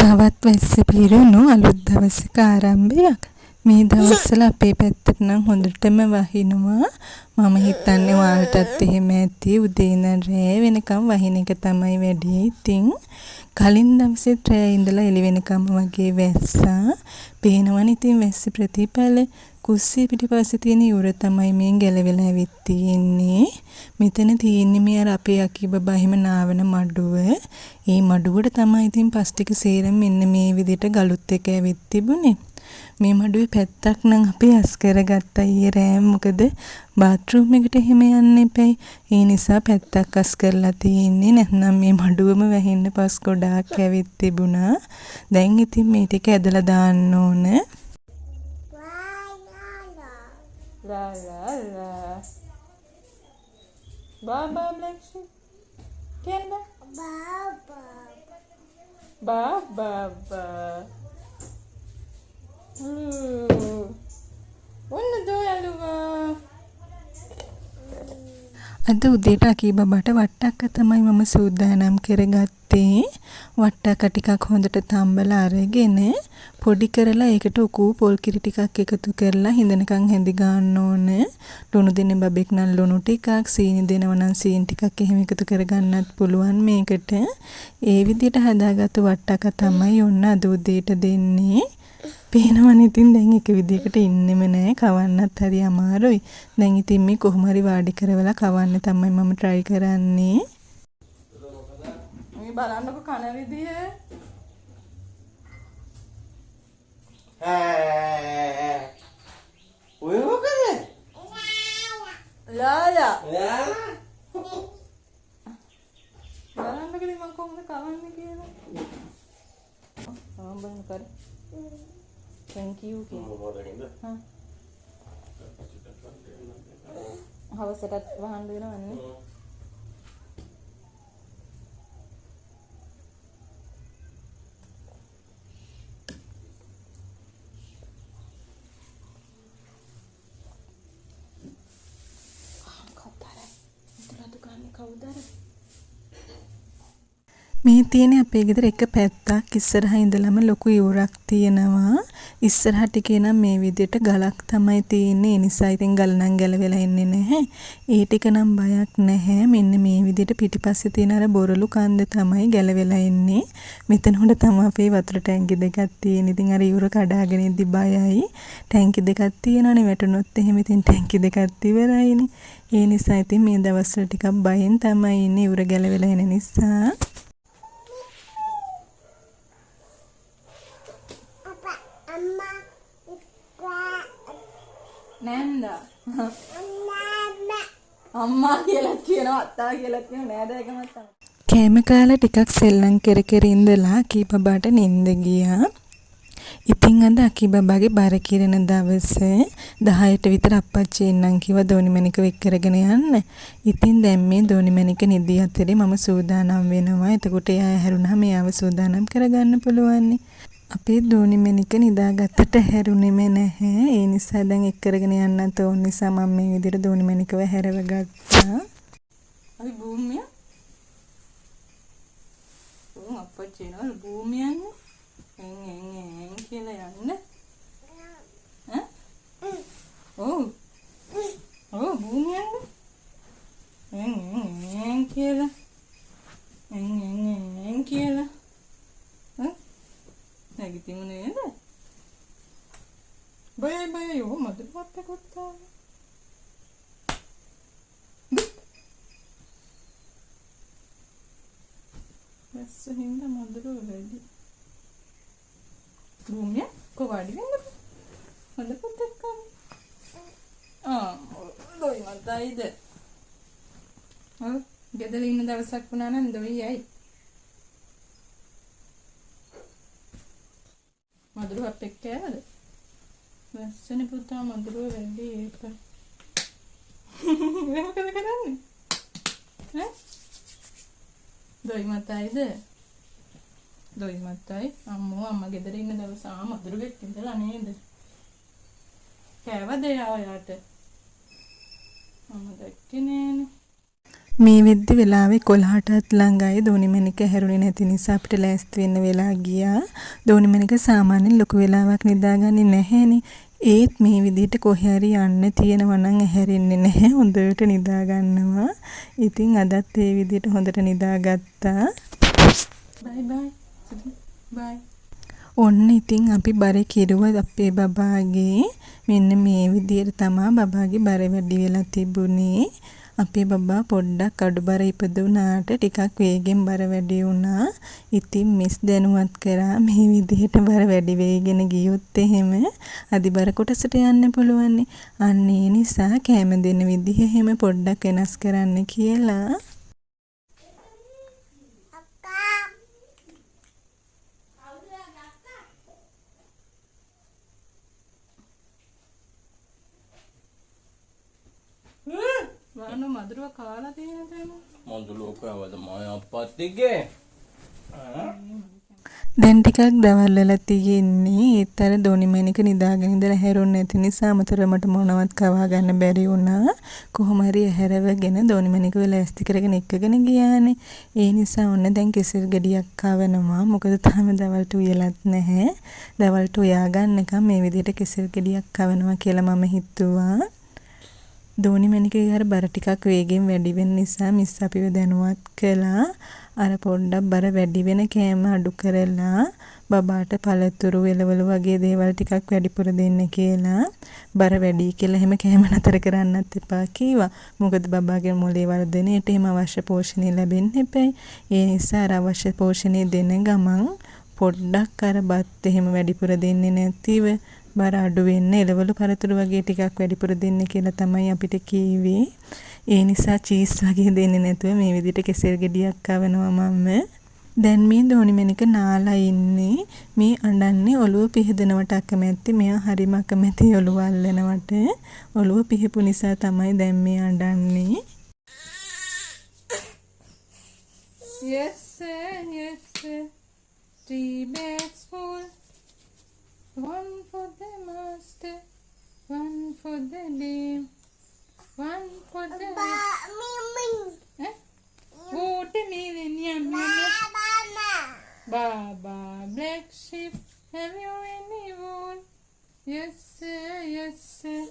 තවත් වැස්ස පිරුණු අලුත් දවසක ආරම්භයක්. මේ දවස්වල අපේ පැත්තට නම් හොඳටම වහිනවා. මම හිතන්නේ ඔයාලටත් එහෙම ඇති. උදේ ඉඳන් රෑ වෙනකම් වහින එක තමයි වැඩේ. ඉතින් කලින් දවසෙත් රෑ ඉඳලා එළි වෙනකම්ම වගේ වැස්සා. පේනවනේ ඉතින් වැස්සේ ප්‍රතිඵල. කුස්සිය පිටිපස්සේ තියෙන ඉවුර තමයි මේ ගැලවිලා ඇවිත් තියෙන්නේ. මෙතන තියෙන්නේ මේ අර අපේ අකී බබා එහෙම නාවන මඩුව. ඒ මඩුවට තමයි ඉතින් පස් ටික සේරම මෙන්න මේ විදිහට ගලුත් එක්ක ඇවිත් තිබුණේ. මේ මඩුවේ පැත්තක් නම් අපි අස් කරගත්තා ඊයේ රෑ. මොකද බාත්රූම් එකට එහෙම යන්න එපැයි. ඒ නිසා පැත්තක් අස් කරලා තියෙන්නේ. නැත්නම් මේ මඩුවම වැහෙන්න පස් ගොඩාක් ඇවිත් තිබුණා. දැන් ඉතින් මේ ටික ඇදලා දාන්න ඕන. ලා ලා ලා. බා බා බ්ලැක් ෂීප්. කියන්න බා. බා බා බා. ඔන්න දෝ යාළුවා. අද උදේට අකී බබාට වට්ටක්ක තමයි මම සූදානම් කරගත්තේ. වට්ටක්ක ටිකක් හොඳට තම්බලා අරගෙන පොඩි කරලා ඒකට උකූ පොල් කිරි ටිකක් එකතු කරලා හිඳනකන් හැඳි ගන්න ඕන. ලුණු දෙන බබෙක් නම් ලුණු ටිකක්, සීනි දෙනවා නම් සීනි ටිකක් එහෙම එකතු කරගන්නත් පුළුවන් මේකට. ඒ විදිහට හදාගත්තු වට්ටක්ක තමයි ඔන්න අද උදේට දෙන්නේ. පේනවනේ ඉතින් දැන් එක විදිහකට ඉන්නෙම නෑ. කවන්නත් හරි අමාරුයි. දැන් ඉතින් මේ කොහොම හරි වාඩි කරවලා කවන්න තමයි මම try කරන්නේ. මේ බලන්නකො කන විදිය. ඔය මොකද? ලාලා. ලා බලන්නකො ඉතින් මං කොහොමද කවන්නේ කියලා. ආ බලන්න කර. Thank you කියලා. හා. හවසටත් වහන්න දෙනවන්නේ. කවුද අර? උතුරාතු ගන්නේ කවුද අර? මේ තියෙන අපේ ගෙදර එක පැත්තක් ඉස්සරහා ඉඳලම ලොකු ඉවුරක් තියෙනවා. ඉස්සරහ ටිකේ නම් මේ විදිහට ගලක් තමයි තියෙන්නේ. ඒ නිසා ඉතින් ගල නම් ගැලවිලා එන්නේ නැහැ. ඒ ටික නම් බයක් නැහැ. මෙන්න මේ විදිහට පිටිපස්සේ තියෙන අර බොරළු කන්ද තමයි ගැලවිලා එන්නේ. මෙතන උඩ තමයි අපේ වතුර ටැංකි දෙකක් තියෙන්නේ. ඉතින් අර ඉවුර කඩාගෙන ඉද්දි බයයි. ටැංකි දෙකක් තියෙනවනේ. වැටුනොත් එහෙම ඉතින් ටැංකි දෙකත් ඉවරයිනේ. ඒ නිසා ඉතින් මේ දවස්වල ටිකක් බයෙන් තමයි ඉන්නේ ඉවුර ගැලවිලා එන නිසා. නැන්දා. අම්මා කියලාත් කියනවා, අත්තා කියලාත් කියනවා, නෑදෑකමත් තමයි. කෑම කාලා ටිකක් සෙල්ලම් කර කර ඉඳලා අකී බබාට නින්ද ගියා. ඉතින් අද අකී බබාගේ බර කිරන දවස 10ට විතර අප්පච්චි එන්නම් කිව්වා දෝනිමැණිකව එක් කරගෙන යන්න. ඉතින් දැන් මේ දෝනිමැණික නිදි අතරේ මම සූදානම් වෙනවා. එතකොට එයා ඇහැරුණාම එයාව සූදානම් කරගන්න පුළුවන්නේ. අපේ දෝනිමැණික නිදාගත්තට හැරුණෙම නැහැ. ඒ නිසා දැන් එක් කරගෙන යන්නත් ඕන නිසා මම මේ විදිහට දෝනිමැණිකව හැරව ගත්තා. අපි භූමිය. උන් අප්පච්චි එනවලු භූමියන්. එන් එන් එන් කියලා යන්න. ඈ? ඔව්. ඔව් භූමියන්. එන් එන් එන් කියලා. එන් එන් එන් කියලා. ඈ? නැගිටිමු නේද? බයයි බයයි ඔව් මදුරුවත් එක්කත් ආවා. වැස්ස හින්දා මදුරුව වැඩි. භූමිය කො වාඩි වෙන්නකෝ. හොඳ පුතෙක් ආවේ. ආ දොයි මතයිද? ඔව් ගෙදර ඉන්න දවසක් වුණා නම් දොයි යයි. මදුරුවත් එක්ක යෑවද? වැස්සනේ පුතා මදුරුව වැඩි ඒක. මේ මොකද කරන්නේ? ඈ? දොයි මතයිද? දොයි මතයි. අම්මෝ අම්මා ගෙදර ඉන්න දවස ආ මදුරුවෙක් ඉඳලා නේද? කෑවද එයා ඔයාට? මම දැක්කේ නෑනේ. මේ වෙද්දි වෙලාව 11ටත් ළඟයි. දෝනිමැණික ඇහැරුණේ නැති නිසා අපිට ලෑස්ති වෙන්න වෙලා ගියා. දෝනිමැණික සාමාන්‍යයෙන් ලොකු වෙලාවක් නිදාගන්නේ නැහැනේ. ඒත් මේ විදිහට කොහේ හරි යන්න තියෙනවා නම් ඇහැරෙන්නේ නැහැ. හොඳට නිදා ගන්නවා. ඉතින් අදත් ඒ විදිහට හොඳට නිදාගත්තා. බයි බයි. බයි. ඔන්න ඉතින් අපි බර කිරුව අපේ බබාගේ. මෙන්න මේ විදිහට තමා බබාගේ බර වැඩි වෙලා තිබුණේ. අපේ බබා පොඩ්ඩක් අඩු බර ඉපදුනාට ටිකක් වේගෙන් බර වැඩි වුණා. ඉතින් මිස් දැනුවත් කරා මේ විදිහට බර වැඩි වෙයිගෙන ගියොත් එහෙම අධිබර කොටසට යන්න පුළුවන්නේ. අන්න ඒ නිසා කෑම දෙන විදිහ එහෙම පොඩ්ඩක් වෙනස් කරන්න කියලා. වානෝ මදුරුව කාලා තියෙන තැන. මදුරුව කෑවද මම අප්පත් එක්කේ? දැන් ටිකක් දවල් වෙලා තියෙන්නේ. ඒත් අර දෝනිමැණික නිදාගෙන ඉඳලා හැරුන්නේ නැති නිසා අමතරව මට මොනවත් කවා ගන්න බැරි වුණා. කොහොම හරි ඇහැරවගෙන දෝනිමැණිකව ලෑස්ති කරගෙන එක්කගෙන ගියානේ. ඒ නිසා ඔන්න දැන් කෙසෙල් ගෙඩියක් කවනවා. මොකද තාම දවල්ට උයලත් නැහැ. දවල්ට උයා ගන්නකම් මේ විදිහට කෙසෙල් ගෙඩියක් කවනවා කියලා මම හිතුවා. දෝනිමැණිකගේ අර බර ටිකක් වේගෙන් වැඩි වෙන නිසා මිස් අපිව දැනුවත් කළා. අර පොඩ්ඩක් බර වැඩි වෙන කෑම අඩු කරලා බබාට පළතුරු එළවලු වගේ දේවල් ටිකක් වැඩිපුර දෙන්න කියලා. බර වැඩි කියලා එහෙම කෑම නතර කරන්නත් එපා කීවා. මොකද බබාගේ මොලේ වර්ධනයට එහෙම අවශ්‍ය පෝෂණය ලැබෙන්න එපැයි. ඒ නිසා අර අවශ්‍ය පෝෂණය දෙන ගමන් පොඩ්ඩක් අර බත් එහෙම වැඩිපුර දෙන්නේ නැතිව බර අඩු වෙන්න එළවලු පළතුරු වගේ ටිකක් වැඩිපුර දෙන්න කියලා තමයි අපිට කීවේ. ඒ නිසා චීස් වගේ දෙන්නේ නැතුව මේ විදිහට කෙසෙල් ගෙඩියක් කවනවා මම. දැන් මේ දෝනිමැණික නාලා ඉන්නේ. මේ අඬන්නේ ඔළුව පිහදනවට අකමැති. මෙයා හරිම අකමැති ඔළුව අල්ලනවට. ඔළුව පිහපු නිසා තමයි දැන් මේ අඬන්නේ. Yes sir, yes sir. Three bags full. One for the master, one for the dame, one for the eh? Watermelon, yum yum. Baba, black sheep, have you any wool? Yes sir, yes sir.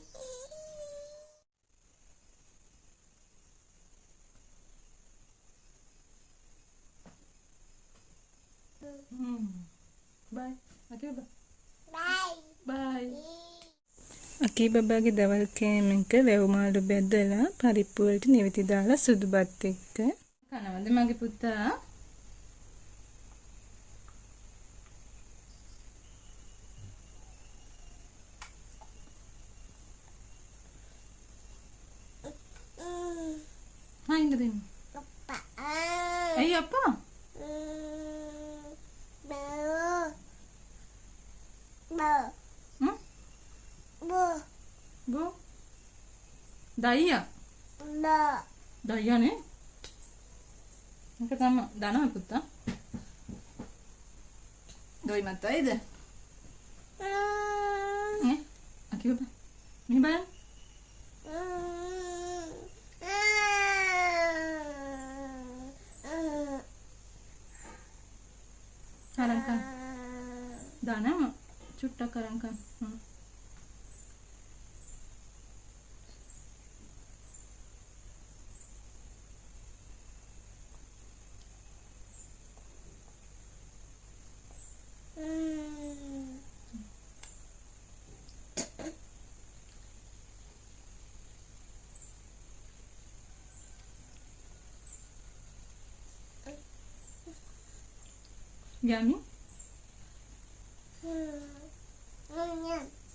Bye. Okay, bye. Bye. අකී බබාගේ දවල් කෑම එක වැව් මාළු බැදලා පරිප්පු වලට නිවිති දාලා සුදු බත් එක්ක. කනවද මගේ පුතා? හා ඉන්න දෙන්න. ඇයි අප්පා? බෝ දයියා දයියා නේ. ඒක තමයි දනවා පුතා. දොයි මතයිද? නේ අකි බබා මෙහෙ බලන්න. අරන් කන්න. දනවා චුට්ටක් අරන් කන්න. Yummy?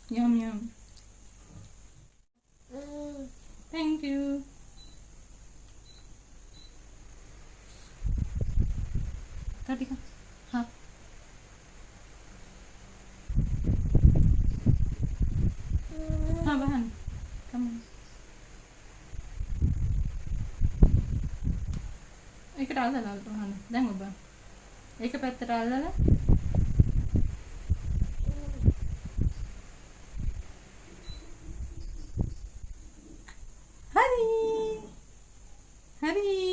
Yum yum. Thank you. තව ටිකක්. හා. හා වහන්න. Come on. ඒකට අල්ලලා වහන්න. දැන් ඔබ. ඒක පැත්තට අල්ලලා. හරි. හරි.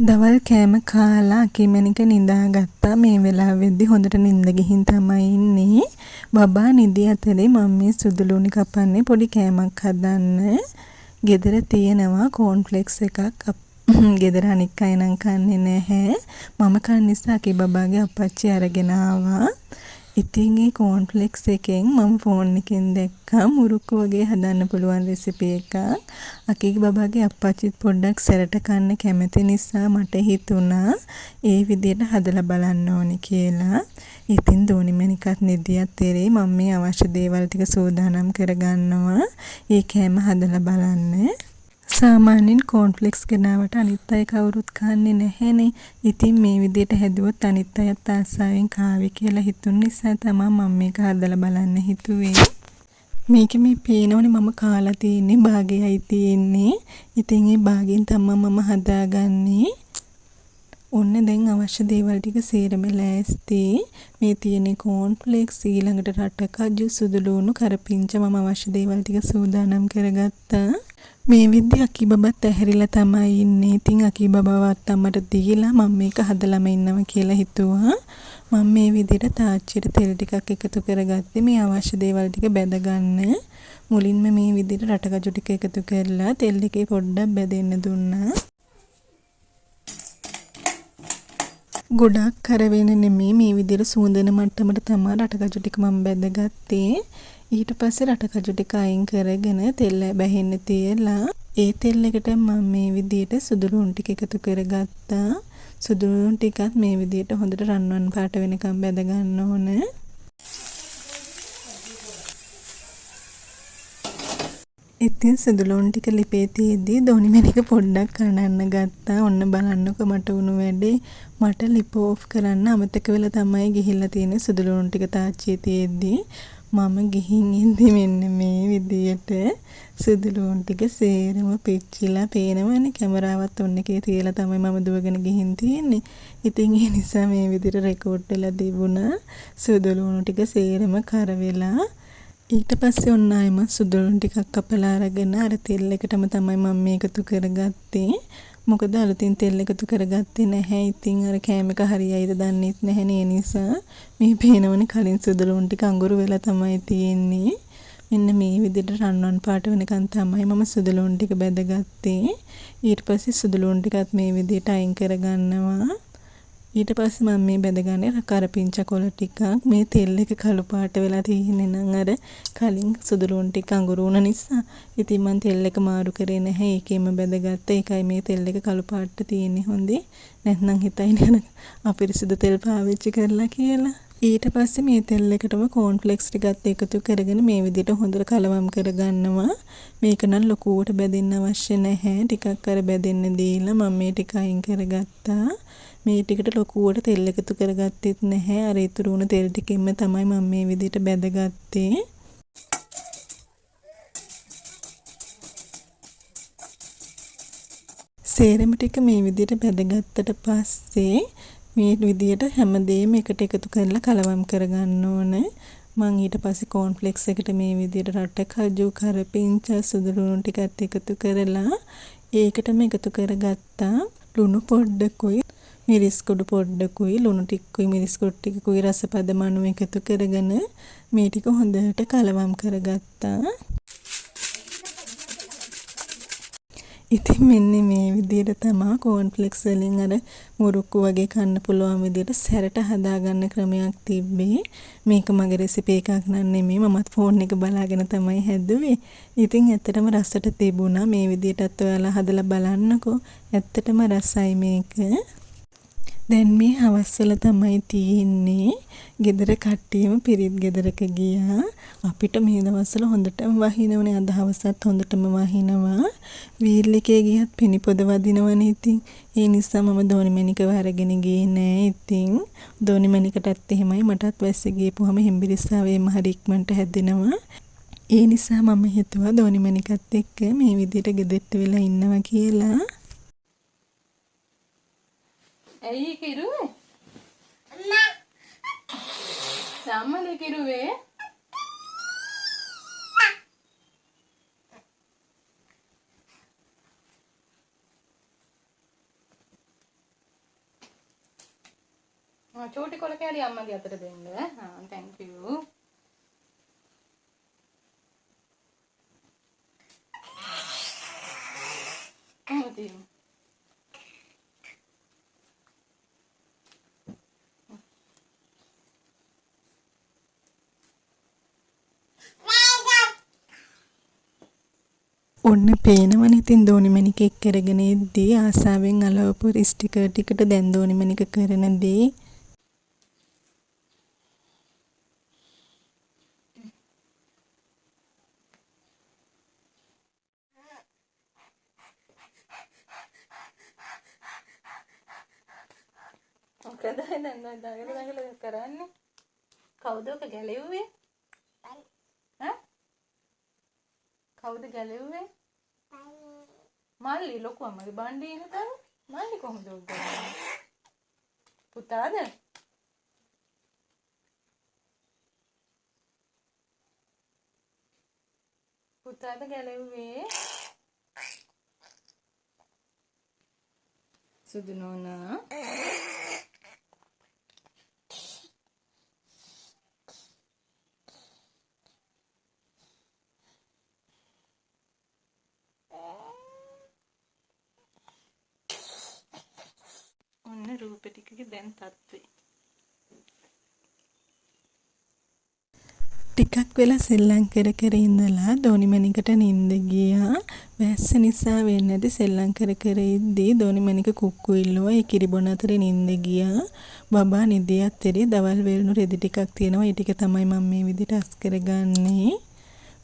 දවල් කෑම කාලා අකිමැණික නිදාගත්තා. මේ වෙලාවෙද්දි හොඳට නින්ද ගිහින් තමයි ඉන්නේ. බබා නිදි අතරේ මම මේ සුදු ලුණු කපන්නේ පොඩි කෑමක් හදන්න. ගෙදර තියෙනවා කෝන්ෆ්ලෙක්ස් එකක්. ගෙදර අනික් අය නම් කන්නේ නැහැ. මම කන නිසා අකි බබාගේ අප්පච්චි අරගෙන ආවා. ඉතින් ඒ කෝන්ෆ්ලෙක්ස් එකෙන් මම ෆෝන් එකෙන් දැක්කා මුරුක්කු වගේ හදන්න පුළුවන් රෙසිපි එකක්. අකි බබාගේ අප්පච්චිත් පොඩ්ඩක් සැරට කන්න කැමති නිසා මට හිතුණා ඒ විදියට හදලා බලන්න ඕනේ කියලා. ඉතින් දෝනි මැණිකත් නිදි අතරේ මම මේ අවශ්‍ය දේවල් ටික සූදානම් කරගන්නවා ඒ කෑම හදලා බලන්න. සාමාන්‍යයෙන් කෝන්ෆ්ලෙක්ස් ගෙනාවට අනිත් අය කවුරුත් කන්නේ නැහැනේ. ඉතින් මේ විදියට හැදුවොත් අනිත් අයත් ආසාවෙන් කාවි කියලා හිතුන නිසා තමා මම මේක හදලා බලන්න හිතුවේ. මේකේ මේ පේනවනේ මම කාලා තියෙන්නේ බාගෙයයි තියෙන්නේ. ඉතින් ඒ බාගෙන් තමා මම හදාගන්නේ. ඔන්න දැන් අවශ්‍ය දේවල් ටික සේරම ලෑස්ති. මේ තියෙන්නේ කෝන්ෆ්ලෙක්ස්, ඊළඟට රටකජු, සුදු ලුණු, කරපිංච මම අවශ්‍ය දේවල් ටික සූදානම් කරගත්තා. මේ විද්‍ය අකි බබත් ඇහැරිලා තමයි ඉන්නේ. ඉතින් අකි බබාවත් අම්මට දීලා මම මේක හදලම ඉන්නවා කියලා හිතුවා. මම මේ විදිහට තාච්චියට තෙල් ටිකක් එකතු කරගත්තේ මේ අවශ්‍ය දේවල් ටික බැද ගන්න. මුලින්ම මේ විදිහට රටකජු ටික එකතු කරලා තෙල් එකේ පොඩ්ඩක් බැදෙන්න දුන්නා. ගොඩාක් කර වෙන නෙමෙයි, මේ විදිහට සුවඳන මට්ටමට තමයි රටකජු ටික මම බැදගත්තේ. ඊට පස්සේ රටකජු ටික අයින් කරගෙන තෙල් බැහෙන්න තියලා ඒ තෙල් එකට මම මේ විදිහට සුදු ලුණු ටික එකතු කරගත්තා. සුදු ලුණු ටිකත් මේ විදිහට හොඳට රන්වන් පාට වෙනකම් බැද ගන්න ඕන. ඉතින් සුදු ලුණු ටික ලිපේ තියෙද්දි දෝනි මැණික පොඩ්ඩක් අඬන්න ගත්තා. ඔන්න බලන්නකෝ මට වුණු වැඩේ. මට ලිප ඕෆ් කරන්න අමතක වෙලා තමයි ගිහිල්ලා තියෙන්නේ සුදු ලුණු ටික තාච්චියේ තියෙද්දි. මම ගිහින් ඉද්දි මෙන්න මේ විදියට සුදු ලුණු ටික සේරම පිච්චිලා පේනවනේ. කැමරාවත් ඔන්න එකේ තියලා තමයි මම දුවගෙන ගිහින් තියෙන්නේ. ඉතින් ඒ නිසා මේ විදියට රෙකෝඩ් වෙලා තිබුණා. සුදු ලුණු ටික සේරම කර වෙලා. ඊට පස්සේ ඔන්න ආයෙමත් සුදු ලුණු ටිකක් කපලා අරගෙන අර තෙල් එකටම තමයි මම මේ එකතු කරගත්තේ. මොකද අලුතින් තෙල් එකතු කරගත්තේ නැහැ. ඉතින් අර කෑම එක හරියයිද දන්නෙත් නැහැනේ. ඒ නිසා මේ පේනවනේ කලින් සුදු ලුණු ටික අඟුරු වෙලා තමයි තියෙන්නේ. මෙන්න මේ විදිහට රන්වන් පාට වෙනකන් තමයි මම සුදු ලුණු ටික බැදගත්තේ. ඊට පස්සේ සුදු ලුණු ටිකත් මේ විදිහට අයින් කරගන්නවා. ඊට පස්සේ මම මේ බැදගන්නේ කරපිංච කොළ ටිකක්. මේ තෙල් එක කළු පාට වෙලා තියෙන්නේ නම් අර කලින් සුදු ලුණු ටික අඟුරු වුණ නිසා. ඉතින් මං තෙල් එක මාරු කරේ නැහැ. ඒකෙම බැදගත්තා. ඒකයි මේ තෙල් එක කළු පාටට තියෙන්නේ හොඳේ. නැත්නම් හිතයි නේද අපිරිසිදු තෙල් පාවිච්චි කරලා කියලා. ඊට පස්සේ මේ තෙල් එකටම කෝන්ෆ්ලෙක්ස් ටිකත් එකතු කරගෙන මේ විදිහට හොඳට කලවම් කරගන්නවා. මේක නම් ලොකුවට බැදෙන්න අවශ්‍ය නැහැ. ටිකක් අර බැදෙන්න දීලා මම මේ ටික අයින් කරගත්තා. මේ ටිකට ලොකුවට තෙල් එකතු කරගත්තෙත් නැහැ. අර ඉතුරු වුණ තෙල් ටිකෙන්ම තමයි මම මේ විදිහට බැදගත්තේ. සේරම ටික මේ විදිහට බැදගත්තට පස්සේ මේ විදිහට හැමදේම එකට එකතු කරලා කලවම් කරගන්න ඕන. මං ඊට පස්සේ කෝන්ෆ්ලෙක්ස් එකට මේ විදිහට රටකජු, කරපිංචා, සුදු ලුණු ටිකත් එකතු කරලා ඒකටම එකතු කරගත්තා. ලුණු පොඩ්ඩකුයි මිරිස් කුඩු පොඩ්ඩකුයි ලුණු ටිකකුයි මිරිස් කුඩු ටිකකුයි රසපද මණු එකතු කරගෙන මේ ටික හොඳට කලවම් කරගත්තා. ඉතින් මෙන්න මේ විදිහට තමා කෝන්ෆ්ලෙක්ස් වලින් අර මුරුක්කු වගේ කන්න පුළුවන් විදිහට සැරට හදාගන්න ක්‍රමයක් තිබ්බේ. මේක මගේ රෙසිපි එකක් නන් නෙමෙයි, මමත් ෆෝන් එක බලාගෙන තමයි හැදුවේ. ඉතින් ඇත්තටම රසට තිබුණා. මේ විදිහටත් ඔයාලා හදලා බලන්නකෝ. ඇත්තටම රසයි මේක. දැන් මේ හවස් වෙල තමයි තියෙන්නේ. ගෙදර කට්ටියම පිරිත් ගෙදරක ගියා. අපිට මේ දවස්වල හොඳටම වහිනවනේ. අද හවසත් හොඳටම වහිනවා. වීල් එකේ ගියත් පිණිපොද වදිනවනේ ඉතින්. ඒ නිසා මම දෝනි මැණිකව අරගෙන ගියේ නෑ. ඉතින් දෝනි මැණිකටත් එහෙමයි මටත් වැස්ස ගියපුවම හෙම්බිරිස්සාව එහෙම හරි ඉක්මනට හැදෙනවා. ඒ නිසා මම හිතුවා දෝනි මැණිකත් එක්ක මේ විදිහට ගෙදරට වෙලා ඉන්නවා කියලා. ඇයි කිරුවේ? අම්මද කිරුවේ? චූටි කොළ කෑලි අම්මගේ අතට දෙන්න. ආ thank you. කොහොම තියෙන්නේ? ඔන්න පේනවනේ ඉතින් දෝනිමැණික එක් කරගෙන එද්දී ආසාවෙන් අලවපු ස්ටිකර් ටිකට දැන් දෝනිමැණික කරන දේ. මොකද දැන් ඔය දඟල දඟල කරන්නේ? කවුද ඔක ගැලෙව්වේ? ඈ? කවුද ගැලෙව්වේ? මල්ලි ලොකු අම්මගේ බණ්ඩේ ඉන්න තව මල්ලි කොහොමද ඔක ගැලෙව්වේ? පුතාද? පුතාද ගැලෙව්වේ? සුදු නෝනා ඔන්න රූප ටිකගේ දැන් තත්ත්වේ. ටිකක් වෙලා සෙල්ලම් කර කර ඉඳලා දෝනිමැණිකට නින්ද ගියා. වැස්ස නිසා වෙන්නේ නැති සෙල්ලම් කර කර ඉද්දී දෝනිමැණික කුක්කු ඉල්ලුවා. ඒ කිරි බොන අතරේ නින්ද ගියා. බබා නිදිය අතරේ දවල් වෙලුණු රෙදි ටිකක් තියෙනවා. ඒ ටික තමයි මම මේ විදිහට අස් කරගන්නේ.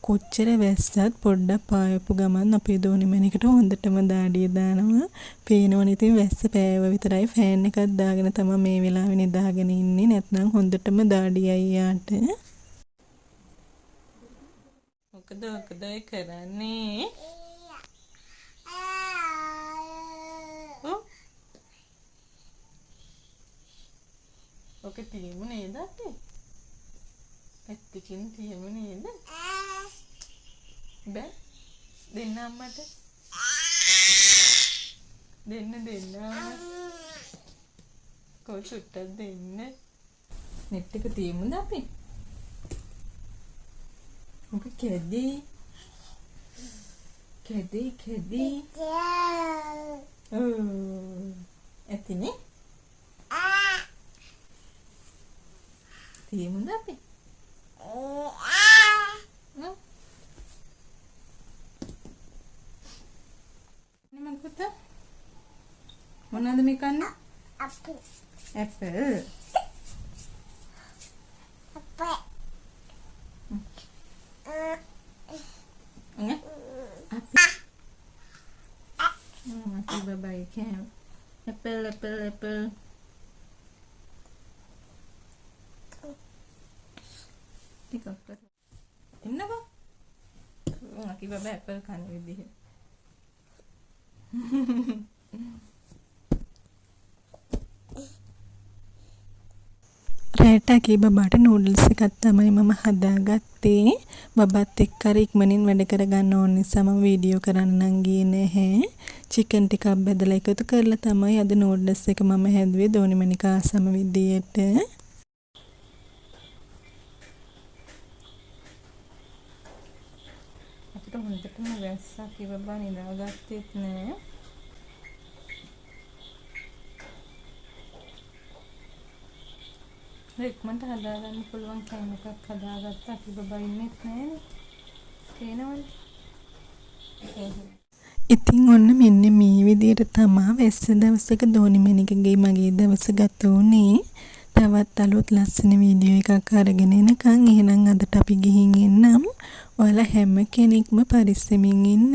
කොච්චර වැස්සත් පොඩ්ඩක් පායපු ගමන් අපේ දෝනිමැණිකට හොඳටම දාඩිය දානවා. පේනවනේ ඉතින් වැස්ස පෑවුව විතරයි ෆෑන් එකක් දාගෙන තමයි මේ වෙලාවේ නිදාගෙන ඉන්නේ. නැත්නම් හොඳටම දාඩියයි යාට. මොකද මොකද ඔය කරන්නේ? ඔව්. ඔක තියමු නේද අපි? පැත්තකින් තියමු නේද? බෑ. දෙන්න අම්මට. දෙන්න දෙන්න අම්මට. කො චුට්ටක් දෙන්න. නෙට් එක තියමුද අපි? මොක කැදේ? කැදේ කැදේ. ඔව්. ඇතිනේ? තියමුද අපි? නේ මගේ පුතා? මොනවද මේ කන්නේ? Apple. Apple. Apple. නේ? අපි බබයි කෑම. Apple apple apple. ටිකක් එන්නකෝ. අකි බබා ඇපල් කන විදිහ. රැට අකි බබාට නූඩල්ස් එකක් තමයි මම හදාගත්තේ. බබාත් එක්ක අර ඉක්මනින් වැඩ කරගන්න ඕන නිසා මම වීඩියෝ කරන්න නම් ගියේ නැහැ. චිකන් ටිකක් බෙදලා එකතු කරලා තමයි අද නූඩල්ස් එක මම හැදුවේ දෝනිමැණික ආසම විදියට. අපිට හොඳටම වැස්සක් බබා නිදාගත්තෙත් නෑ. ඉක්මනට හදාගන්න පුළුවන් කෑම එකක් හදාගත්තා. අපි බබා ඉන්නෙත් නෑනේ. පේනවනේ. ඉතින් ඔන්න මෙන්න මේ විදියට තමා වැස්ස දවසක දෝනිමැණිකගේ මගේ දවස ගත වුණේ. තවත් අලුත් ලස්සන වීඩියෝ එකක් අරගෙන එනකන් එහෙනම් අදට අපි ගිහින් එන්නම්. ඔයාලා හැම කෙනෙක්ම පරිස්සමින් ඉන්න.